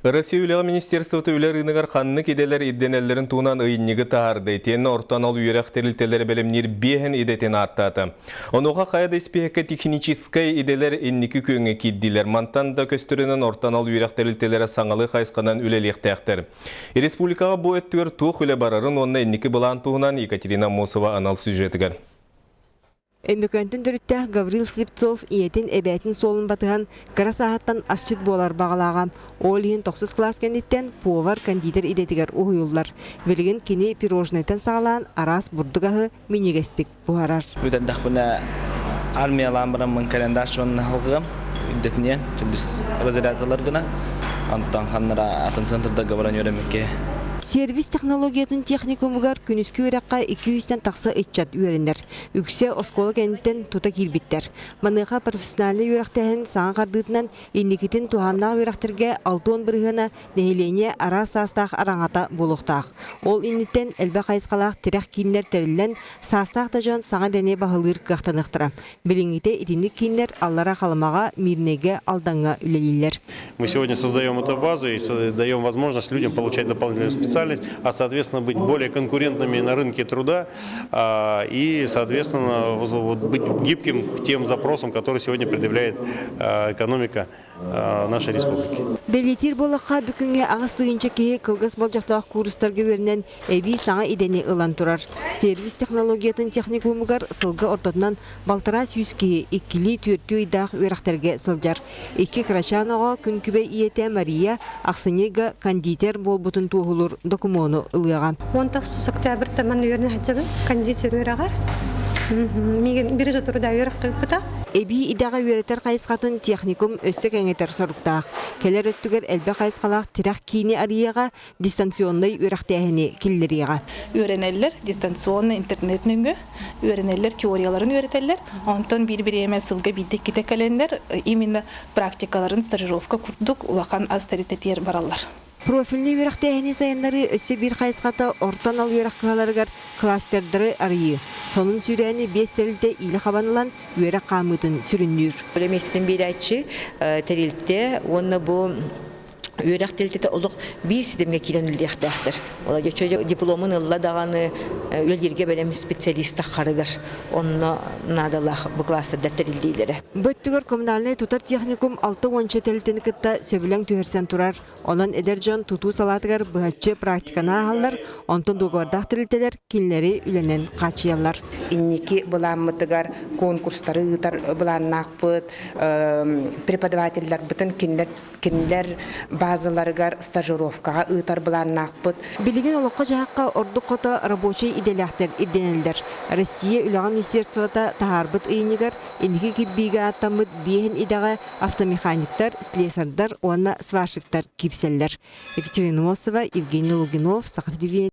Россия үлэҕэ министерствота үлэ ырыынагар ханнык идэлэр ирдэнэллэрин туһунан ыйынньыгы таһаарда итиэннэ орто анал үөрэх тэрилтэлэрэ бэлэмниир биэһин идэтин ааттаата. Онуоха хайа да испииһэккэ техническэй идэлэр инники күөҥҥэ киирдилэр. Мантан да көстөрүнэн орто анал үөрэх тэрилтэлэрэ саҥалыы хайысханан үлэлиэхтээхтэр. Республикаҕа бу өттүгэр туох үлэ барарын уонна инники былаан туһунан Екатерина Аммосова анал сюжетыгар. Өймөкөөнтөн төрүттээх Гаврил Слепцов ийэтин эбээтин суолун батыһан кыра сааһыттан асчыт буолар баҕалааҕа. Ол иһин тохсус кылаас кэнниттэн повар-кондитер идэтигэр уһуйуллар. Билигин кини пирожнайтан саҕалаан араас бурдук аһы минньигэстик буһарар. Бүтэрдэхпинэ армиялаан бараммын кэлэн уонна халҕыам үрдэтиниэн төрдүс разряд ылар гына онтон ханнара атын центрдарга баран үөрэммиккэ. Сервис технологиятын техникумугар күнүскү үөрэххэ 200-тэн тахса ыччат үөрэнэр. Үксэ оскуола кэнниттэн тута киирбиттэр. Маныаха профессиональнай үөрэхтээһин саҥа хардыытынан инникитин туһааннаах үөрэхтэргэ 60 бырыһыана нэһилиэнньэ араас саастаах араҥата буолуохтаах. Ол инниттэн элбэх хайысхалаах тирэх кииннэр тэриллэн, саастаах да дьон саҥа идэни баһылыыр кыахтаныахтара. Билиҥҥитэ итинник кииннэр Аллара Халымаҕа, Мирнэйгэ, Алдаҥҥа үлэлииллэр. Мы сегодня создаем эту базу и даем возможность людям получать дополнительную специальность, а соответственно быть более конкурентными на рынке труда и, соответственно, быть гибким к тем запросам, которые сегодня предъявляет экономика нашей республики. Бэлиэтиир буоллахха, бүгүҥҥэ 8 тыһыынча киһи кылгас болдьохтоох куурустарга үөрэнэн эбии саҥа идэни ылан турар. Сервис технологиятын техникумугар сылга ортотунан 1,5 сүүс киһи иккилии-түөртүү ыйдаах үөрэхтэргэ сылдьар. Икки кырачаан оҕо күн күбэй ийэтэ Мария ахсынньыга кондитер буолбутун туоһулуур докумуону ылыаҕа. 19 октябрьта манна үөрэнэ сылдьабын, кондитер үөрэҕэр. Миигин биржа труда үөрэх ыыппыта. Эбии идэҕэ үөрэтэр хайысхатын техникум өссө кэҥэтэр соруктаах. Кэлэр өттүгэр элбэх хайысхалаах тирэх киини арыйыаҕа, дистанционнай үөрэхтээһини киллэриэҕэ. Үөрэнэллэр дистанционный интернет нөҥүө үөрэнэллэр, теорияларын үөрэтэллэр. Онтон биир бириэмэ сылга биирдэ-иккитэ кэлэннэр именно практикаларын стажировка курдук улахан ас тэрилтэтигэр бараллар. Профильнай үөрэхтээһини сайыннарыы өссө биир хайысхата орто анал үөрэх кыһаларыгар кластердары арыйыы. Сонун сүүрээни биэс тэрилтэ иилэ хабан ылан, үөрэх хаамыытын сүрүннүүр. Үлэ миэстэтин биэрээччи тэрилтэ уонна бу үөрэх тэрилтэтэ олох биир ситимҥэ киирэн үлэлиэхтээхтэр. Ол дипломун ылла даҕаны үлэлииргэ бэлэм специалист таххарыгар онно наадалаах бу кластердар тэриллиилэрэ. Бу өттүгэр коммунальнай тутар техникум 60 тэрилтэни кытта сөбүлэҥ түһэрсэн турар. Онон эдэр дьон тутуу салаатыгар быһаччы практиканы ааһаллар, онтон дуогабардаах тэрилтэлэр кинилэри үлэнэн хааччыйаллар. Инники былааммытыгар конкурстары ыытар былааннаахпыт, преподавателларбытын кинилэр Кинилэр базаларыгар стажировкаҕа ыытар былааннаахпыт. Билигин олоххо-дьаһахха ордук хото рабочай идэлээхтэр ирдэнэллэр. Россия үлэҕэ министерствота таһаарбыт ыйынньыгар инники кирбиигэ ааттаммыт биэһин идэҕэ автомеханиктар, слесардар уонна сварщиктар киирсэллэр. Екатерина Носова, Евгений Лугинов, Саха телевидениетэ.